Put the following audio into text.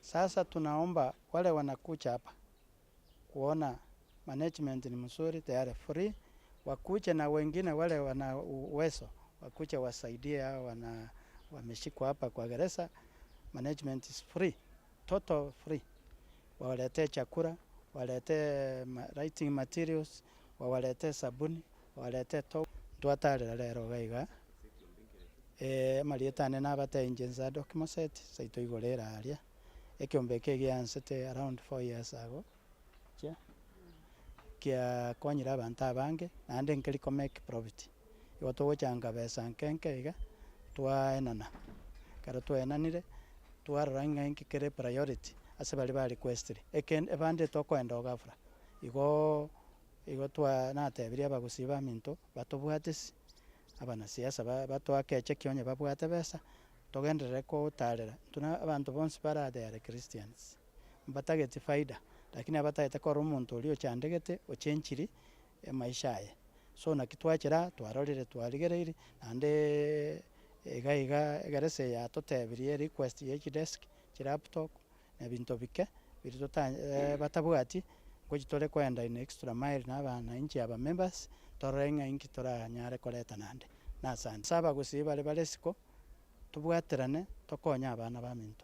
Sasa tunaomba wale wanakuja hapa kuona management ni mzuri, they are free, wakuje na wengine wale wana uwezo wakuje wasaidie hao wana wameshikwa hapa kwa gereza. Management is free, total free. Wawaletee chakula, waletee writing materials, wawaletee sabuni, wawaletee to ntwatarera rero iga iga amarieta ane nabatebie inche Zadok Moseti, seito igoro ere aria, ekeombe eke egiansete around 4 years ago, chia kiakonyire abanto abange, naende nkeri ko make profit. Igo togochanga besa nke nke iga, twaenana, ekero twaenanire, twarora ng'a inki kere priority ase baria ba requestire, ekende ebande tokoenda ghafla, igoo igo twa natebirie abagusii baminto batobwatisi, abanasiasa ba batoake echeki onye babwate besa, togenderere kotarera intwe na abanto bonsi bara they are Christians, mbatageti faida, lakini abatagete korora omonto oria ochandegete ochenchiri emaisha aye. So naki twachera twarorire twarigereiri, naendeeee iga iga egeresa eye yatotebirie request ya chidesk, chilaptop, na ebinto bike, biria tota batabwati, ngochi tore koenda in extra mile na abananchi aba members, torore ng'a inki toranyare koreta naende, na asante. Ase abagusii bare bare isiko, tobwaterane tokonye abana baminto.